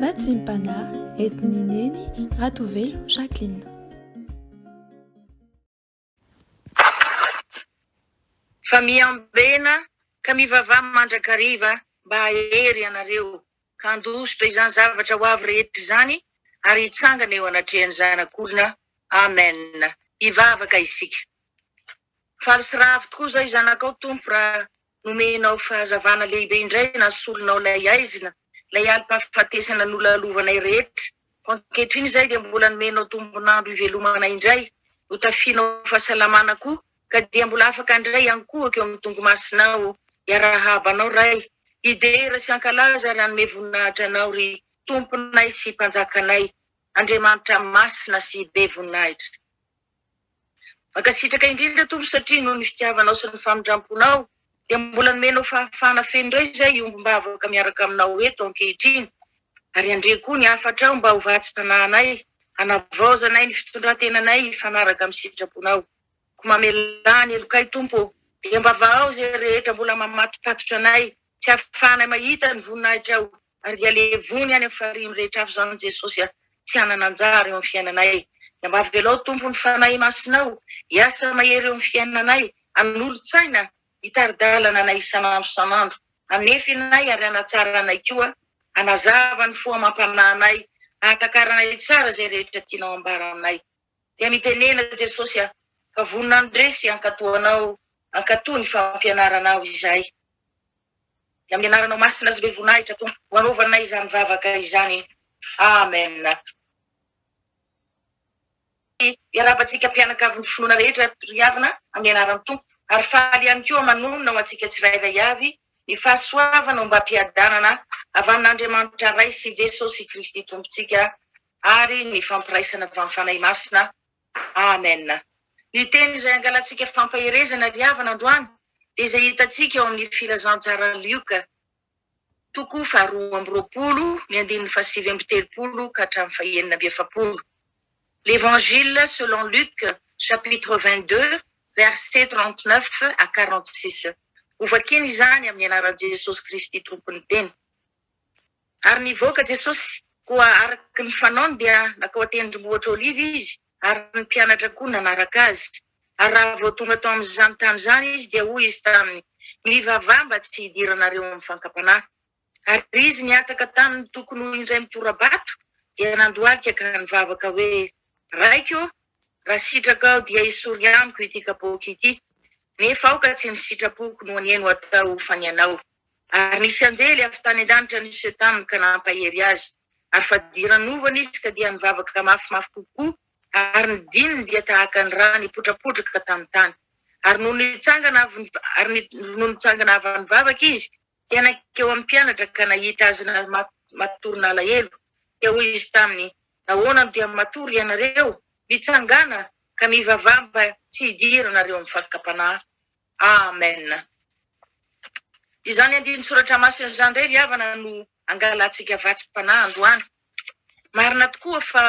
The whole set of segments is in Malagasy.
Vatsim-panahy entin'i Neny Ratovelo Jacqueline. Fa miambena ka mivavaha mandrakariva mba hahery ianareo ka handositra izany zavatra ho avy rehetra izany ary hitsangana eo anatrehan'ny Zanak'olona. Amen. Hivavaka isika. Faly sy ravo tokoa izay zanakao Tompo raha nomenao fahazavana lehibe indray nasolonao ilay aizina, ilay alim-pahafatesana nolalovanay rehetra. Koa ankehitriny izay dia mbola nomenao tombon'andro hivelomana indray, notafianao fahasalamana koa, ka dia mbola afaka indray hiankohoka eo amin'ny tongo-masinao, hiarahaba anao Ray, hidera sy hankalaza ary hanome voninahitra anao ry Tomponay sy Mpanjakanay, Andriamanitra masina sy be voninahitra. Mankasitraka indrindra Tompo satria noho ny fitiavanao sy ny famindramponao dia mbola nomenao fahafahana feno indray izay hiombom-bavaka miaraka aminao eto ankehitriny ary handre koa ny hafatrao mba ho vatsim-panahinay hanavaozanay ny fitondran-tenanay hifanaraka amin'ny sitraponao. Koa mamelà ny helokay Tompo ô, dia mba vahao izay rehetra mbola mamatopatotra anay tsy ahafahanay mahita ny voninahitrao ary dia levony any amin'ny farihy mirehitra afo izany Jesosy a, tsy hanana anjara eo amin'ny fiainanay. Dia mba avelao Tompo ny Fanahy Masinao hiasa mahery eo amin'ny fiainanay, hanolo-tsaina, hitari-dalana anay isan'andro isan'andro, hanefy anay ary hanatsara anay koa, hanazava ny fo amam-panahy anay, hahatakaranay tsara izay rehetra tianao ambara aminay. Dia mitenena Jesosy a, fa vonona handresy hankatò anao, hankatò ny fampianaranao izahay. Dia amin'ny anaranao masina sy be voninahitra Tompo no anaovanay izany vavaka izany. Amen. Miarahaba antsika mpianakavin'ny finoana rehetra ry havana amin'ny anaran'ny Tompo ary faly ihany koa manonona ho antsika tsirairay avy ny fahasoavana ombam-piadanana avy amin'Andriamanitra Ray sy Jesosy Kristy Tompontsika ary ny fampiraisana avy amin'ny Fanahy Masina. Amen. Ny teny izay angalantsika fampaherezana ry havana androany dia izay hitantsika ao amin'ny Filazantsaran'i Lioka, toko faharoa amby roapolo, ny andininy fahasivy amby telopolo ka hatramin'ny fahenina amby efapolo. L'Evangile selon Luc, chapitre 22, versets 39 à 46. Hovakina izany amin'ny anaran'i Jesosy Kristy Tompon'ny Teny. Ary nivoaka Jesosy, koa araka ny fanaony dia nankao an-tendrombohitra Oliva Izy, ary ny mpianatra koa nanaraka Azy. Ary raha vao tonga tao amin'izany tany izany Izy, dia hoy Izy taminy, Mivavaha mba tsy hidiranareo amin'ny fankam-panahy. Ary Izy nihataka taminy tokony ho indray mitora-bato, dia nandohalika ka nivavaka hoe, Raiko ô, raha sitrakao dia esory amiko ity kapoaka ity, nefa aoka tsy ny sitrapoko no anie no atao fa ny Anao. Ary nisy anjely avy tany an-danitra niseho taminy ka nampahery azy. Ary fadiranovana izy ka dia nivavaka mafimafy kokoa, ary ny dininy dia tahaka ny rà nipotrapotraka tamin'ny tany. Ary nony nitsangana avy ary nony nitsangana avy nivavaka izy, dia nankeo amin'ny mpianatra ka nahita azy matory nalahelo. Dia hoy izy taminy, Nahoana no dia matory ianareo? Mitsangàna ka mivavaha mba tsy hidiranareo amin'ny fakam-panahy. Amen. Izany andinin-tsoratra masina izany indray ry havana no angalantsika vatsim-panahy androany. Marina tokoa fa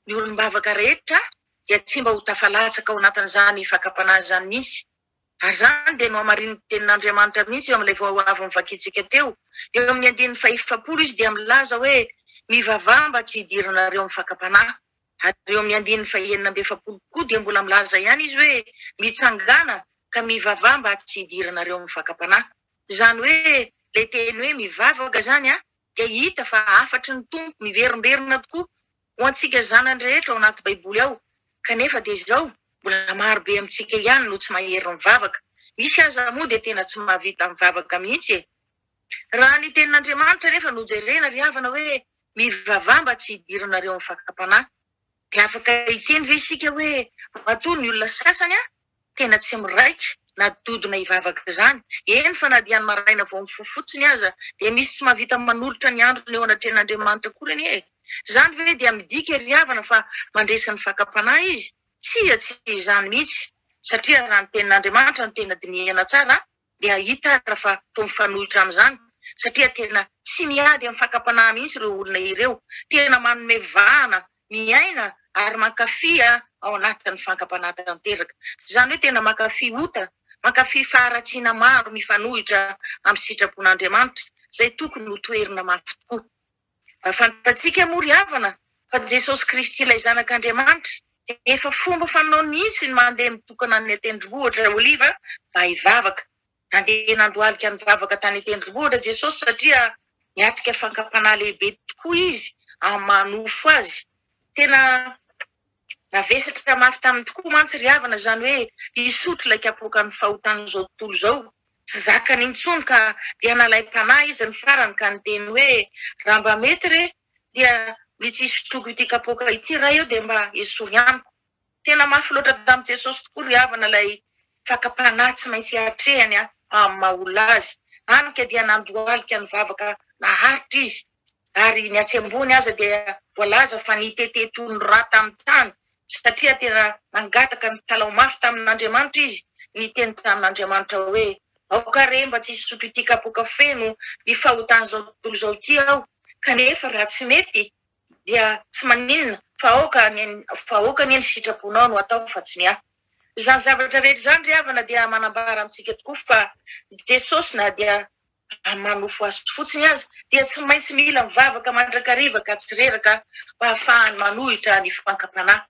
ny olom-bavaka rehetra dia tsy mba ho tafalatsaka ao anatin'izany fakam-panahy izany mihitsy. Ary izany dia nohamarinin'ny tenin'Andriamanitra mihitsy eo amin'ilay vao avy novakintsika teo. Eo amin'ny andininy fahefapolo izy dia milaza hoe, Mivavaha mba tsy hidiranareo amin'ny fakam-panahy. Ary eo amin'ny andininy fahenina amby efapolo koa dia mbola milaza ihany izy hoe, Mitsangàna ka mivavaha mba tsy hidiranareo amin'ny fakam-panahy. Izany hoe ilay teny hoe mivavaka izany dia hita fa hafatry ny Tompo miverimberina tokoa ho antsika zanany rehetra ao anaty Baiboly ao. Kanefa dia izao, mbola maro be amintsika ihany no tsy mahery mivavaka. Misy aza moa dia tena tsy mahavita mivavaka mihitsy e! Raha ny tenin'Andriamanitra anefa no jerena ry havana hoe mivavaha mba tsy hidiranareo amin'ny fakam-panahy. Dia afaka hiteny ve isika hoe matoa ny olona sasany tena tsy miraika na dodona hivavaka izany, eny fa na dia ny maraina vao mifoha fotsiny aza dia misy tsy mahavita manolotra ny androny eo anatrehan'Andriamanitra akory anie e! Izany ve dia midika ry havana fa mandresy ny fakam-panahy izy? Tsia, tsy izany mihitsy, satria raha ny tenin'Andriamanitra no tena dinihana tsara dia hita ary fa toa mifanohitra amin'izany satria tena tsy miady amin'ny fakam-panahy mihitsy ireo olona ireo, tena manome vahana, miaina ary mankafy ao anatin'ny fankam-panahy tanteraka. Izany hoe tena mankafy ota, mankafy faharatsiana maro mifanohitra amin'ny sitrapon'Andriamanitra izay tokony ho toherina mafy tokoa. Mba fantatsika moa ry havana fa Jesosy Kristy ilay Zanak'Andriamanitra dia efa fomba fanaony mihitsy ny mandeha mitokana any an-tendrombohitra Oliva mba hivavaka. Nandeha nandohalika nivavaka tany an-tendrombohitra Jesosy satria niatrika fankam-panahy lehibe tokoa Izy amin'ny maha nofo Azy. Tena navesatra mafy taminy tokoa mantsy ry havana izany hoe hisotro ilay kapoakan'ny fahotan'izao tontolo izao. Tsy zakany intsony ka dia nalaim-panahy izy ny farany ka niteny hoe, Raha mba mety re dia ny tsy hisotroako ity kapoaka ity Ray ô dia mba esory amiko. Tena mafy loatra tamin'i Jesosy tokoa ry havana ilay fakam-panahy tsy maintsy atrehany amin'ny maha olona azy. Hany ka dia nandohalika nivavaka naharitra izy. Ary ny atsy ambony aza dia voalaza fa nitete toy ny rà tamin'ny tany satria tena nangataka nitalaho mafy tamin'Andriamanitra izy, niteny tamin'Andriamanitra hoe, Aoka re mba tsy hisotro ity kapoaka feno ny fahotan'izao tontolo izao ity aho, kanefa raha tsy mety dia tsy maninona fa aoka anie fa aoka anie ny sitraponao no atao fa tsy ny ahy. Izany zavatra rehetra izany ry havana dia manambara amintsika tokoa fa Jesosy na dia manofo azy fotsiny aza dia tsy maintsy mila mivavaka mandrakariva ka tsy reraka mba hahafahany manohitra ny fankam-panahy.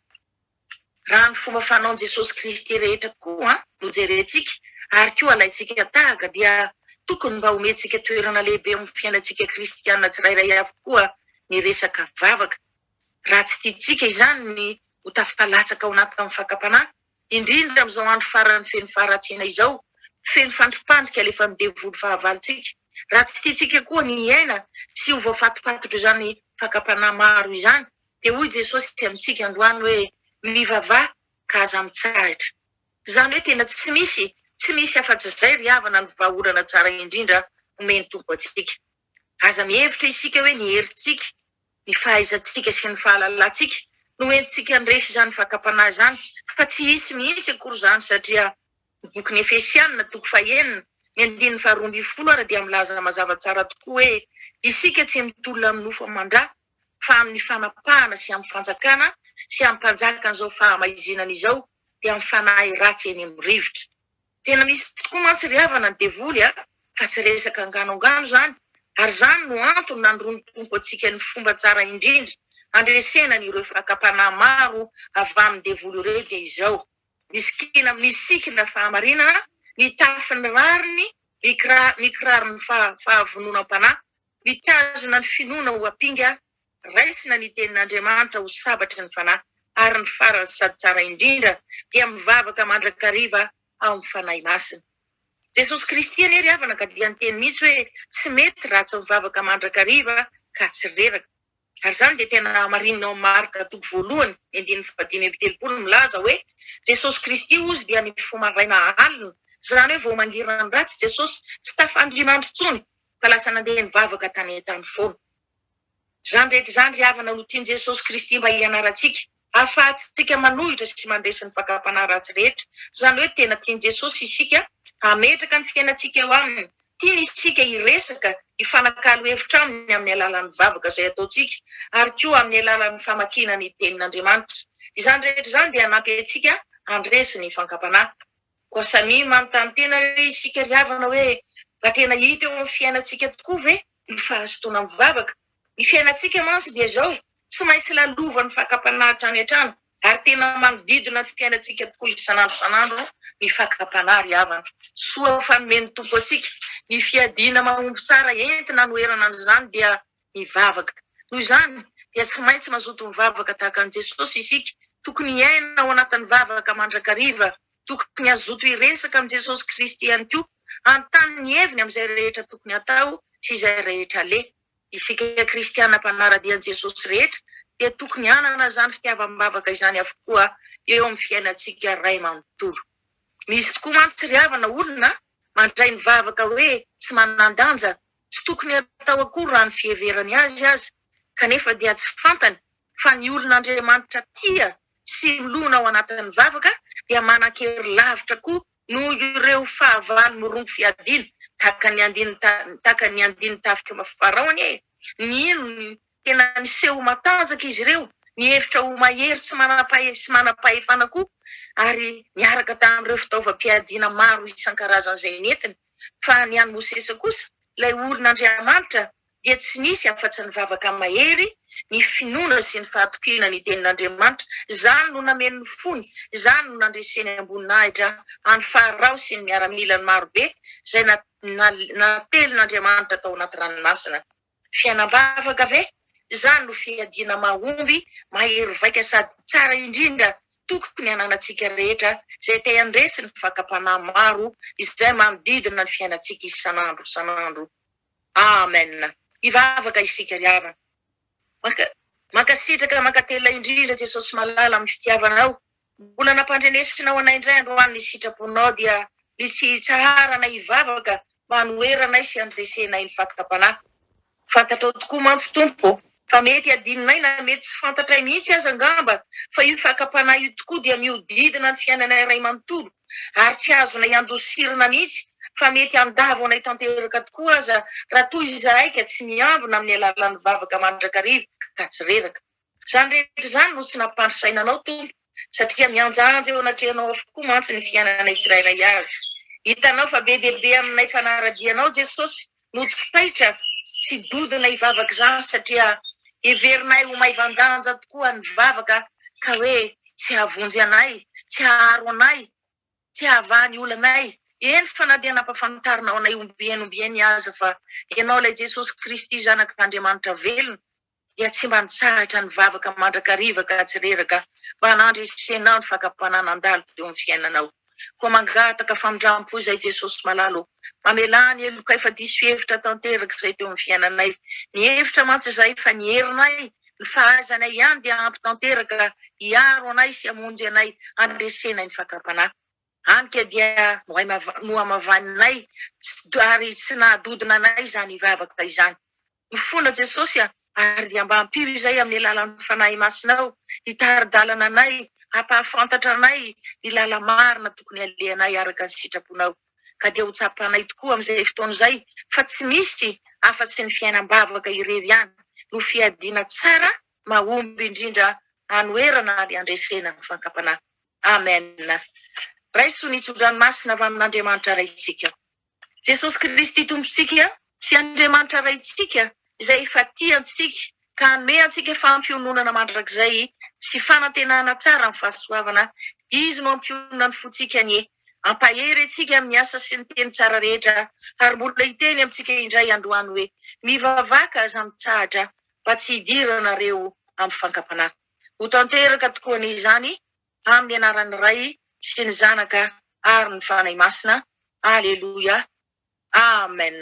Raha ny fomba fanaon'i Jesosy Kristy rehetra koa no jerentsika ary koa alaintsika tahaka dia tokony mba homentsika toerana lehibe eo amin'ny fiainantsika kristiana tsirairay avy tokoa ny resaka vavaka. Raha tsy tiantsika izany ny ho tafalatsaka ao anatin'ny fakam-panahy, indrindra amin'izao andro farany feno faharatsiana izao, feno fandripandrika alefan'ny devoly fahavalontsika. Raha tsy tiantsika koa ny hiaina sy ho voafatopatotr'izany fakam-panahy maro izany, Dia hoy Jesosy amintsika androany hoe, Mivavaha ka aza mitsahatra. Izany hoe tena tsy misy, tsy misy afa-tsy izay ry havana no vahaolana tsara indrindra omen'ny Tompo antsika. Aza mihevitra isika hoe ny herintsika, ny fahaizantsika sy ny fahalalantsika no entintsika handresy izany fakam-panahy izany, fa tsy hisy mihitsy akory izany satria ny bokin'ny Efesiana toko fahenina, ny andininy faharoambinifolo ary dia milaza mazava tsara tokoa hoe isika tsy mitolona amin'ny nofo aman-dra fa amin'ny fanapahana sy amin'ny fanjakana sy amin'ny mpanjakan'izao fahamaizinana izao dia amin'ny fanahy ratsy eny amin'ny rivotra. Tena misy tokoa mantsy ry havana ny devoly a, fa tsy resaka angano angano izany, ary izany no antony nandroan'ny Tompo antsika ny fomba tsara indrindra handresena an'ireo fakam-panahy maro avy amin'ny devoly ireo dia izao, misikina misikina fahamarinana, mitafy ny rariny, mikiraro ny fahavononam-panahy, Mitazona ny finoana ho ampinga, raisina ny Tenin'Andriamanitra ho sabatry ny fanahy, ary ny farany sady tsara indrindra dia mivavaka mandrakariva ao amin'ny Fanahy Masina. Jesosy Kristy anie ry havana ka dia niteny mihitsy hoe tsy mety raha tsy mivavaka mandrakariva ka tsy reraka. Ary izany dia tena hamarinina ao amin'ny Marka toko voalohany ny andininy fahadimy amby telopolo milaza hoe Jesosy Kristy hozy dia nifoha maraina alina, izany hoe vao mangiran-dratsy Jesosy tsy tafandrimandry intsony fa lasa nandeha nivavaka tany an-tany foana. Izany rehetra izany ry havana no tian'i Jesosy Kristy mba hianarantsika, ahafahantsika manohitra sy mandresy ny fakam-panahy ratsy rehetra. Izany hoe tena tian'i Jesosy isika hametraka ny fiainantsika eo Aminy. Tiany isika hiresaka, hifanakalo hevitra Aminy amin'ny alalan'ny vavaka izay ataontsika ary koa amin'ny alalan'ny famakiana ny Tenin'Andriamanitra. Izany rehetra izany dia hanampy antsika handresy ny fankam-panahy. Koa samia manontany tena re isika ry havana hoe mba tena hita eo amin'ny fiainantsika tokoa ve ny fahazotoana mivavaka? Ny fiainantsika mantsy dia izao, tsy maintsy lalovan'ny fakam-panahy hatrany hatrany ary tena manodidina ny fiainantsika tokoa isan'andro isan'andro ny fakam-panahy ry havana. Soa fa nomen'ny Tompo antsika ny fiadiana mahomby tsara entina hanoherana an'izany dia ny vavaka. Noho izany, dia tsy maintsy mazoto mivavaka tahaka an'i Jesosy isika. Tokony hiaina ao anatin'ny vavaka mandrakariva. Tokony hazoto hiresaka amin'i Jesosy Kristy ihany koa, hanontany ny heviny amin'izay rehetra tokony hatao sy izay rehetra aleha. Isika kristiana mpanara-dia an'i Jesosy rehetra dia tokony hanana izany fitiavam-bavaka izany avokoa eo amin'ny fiainantsika ray manontolo. Misy tokoa mantsy ry havana olona mandray ny vavaka hoe tsy manan-danja Tsy tokony hatao akory raha ny fiheverany azy aza, kanefa dia tsy fantany fa ny olon'Andriamanitra tia sy milona ao anatin'ny vavaka dia manan-kery lavitra koa noho ireo fahavalo mirongo fiadiana, tahaka ny andiany tahaka ny andian'ny tafik'i Farao anie e! Nino ny tena niseho ho matanjaka izy ireo, nihevitra ho mahery tsy manam-pahe sy manam-pahefana koa, ary niaraka tamin'ireo fitaovam-piadiana maro isan-karazany izay nentiny. Fa ny an'i Mosesy kosa, ilay olon'Andriamanitra, dia tsy nisy afa-tsy ny vavaka mahery, ny finoana sy ny fahatokiana ny Tenin'Andriamanitra. Izany no nameno ny fony, izany no nandreseny am-boninahitra an'i Farao sy ny miaramilany marobe izay natelin'Andriamanitra tao anaty ranomasina. Fiainam-bavaka ve? Izany no fiadiana mahomby, mahery vaika sady tsara indrindra tokony hananantsika rehetra izay te handresy ny fakam-panahy maro izay manodidina ny fiainantsika isan'andro isan'andro. Amen. Hivavaka isika ry havana. Mankasitraka, mankatelina indrindra Jesosy malala amin'ny fitiavanao. Mbola nampandrenesinao anay indray androany ny sitraponao dia ny tsy hitsaharanay hivavaka mba hanoheranay sy handresenay ny fakam-panahy. Fantatrao tokoa mantsy Tompo ô, fa mety hadinonay na mety tsy fantatray mihitsy aza angamba fa io fakam-panahy io tokoa dia mihodidina ny fiainanay iray manontolo ary tsy azonay andosirana mihitsy fa mety handavo anay tanteraka tokoa aza raha toa izahay ka tsy miambina amin'ny alalan'ny vavaka mandrakariva ka tsy reraka. Izany rehetra izany no tsy nampandry saina anao Tompo, satria mihanjahanja eo anatrehanao avokoa mantsy ny fiainanay tsirairay avy. Hitanao fa be dia be aminay mpanara-dia anao Jesosy no tsy taitra sy dodona hivavaka izany satria heverinay ho maivan-danja tokoa ny vavaka ka hoe tsy hahavonjy anay, tsy haharo anay, tsy hahavaha ny olanay, eny fa na dia nampafantarinao anay ombieny ombieny aza fa Ianao ilay Jesosy Kristy Zanak'Andriamanitra velona dia tsy mba nitsahatra nivavaka mandrakariva ka tsy reraka mba nandresenao ny fakam-panahy nandalo teo amin'ny fiainanao. Koa mangataka famindram-po izay Jesosy malala ô! Mamelà ny helokay fa diso hevitra tanteraka izay teo amin'ny fiainanay. Nihevitra mantsy izahay fa ny herinay, ny fahaizanay ihany dia ampy tanteraka hiaro anay sy hamonjy anay handresenay ny fakam-panahy. Hany ka dia nohamavaninay ary tsy nahadodona anay izany vavaka izany. Mifona Jesosy a! Ary dia mba ampio izay amin'ny alalan'ny Fanahy Masinao hitari-dalana anay, hampahafantatra anay ny lala-marina tokony halehanay araka ny sitraponao. Ka dia ho tsapanay tokoa amin'izay fotoana izay fa tsy misy afa-tsy ny fiainam-bavaka irery ihany no fiadiana tsara mahomby indrindra hanoherana ary handresena ny fankam-panahy. Amen. Raiso ny tso-dranomasina avy amin'Andriamanitra Raintsika. Jesosy Kristy Tompontsika sy Andriamanitra Raintsika izay efa tia antsika ka hanome antsika fampiononana mandrakizay sy fanantenana tsara amin'ny fahasoavana, Izy no hampionona ny fontsika anie. Hampahery antsika amin'ny asa sy ny teny tsara rehetra ary mbola hiteny amintsika indray androany hoe, Mivavaka aza mitsahatra mba tsy hidiranareo amin'ny fankam-panahy. Ho tanteraka tokoa anie izany amin'ny anaran'ny Ray sy ny Zanaka ary ny Fanahy Masina. Aleloia. Amen.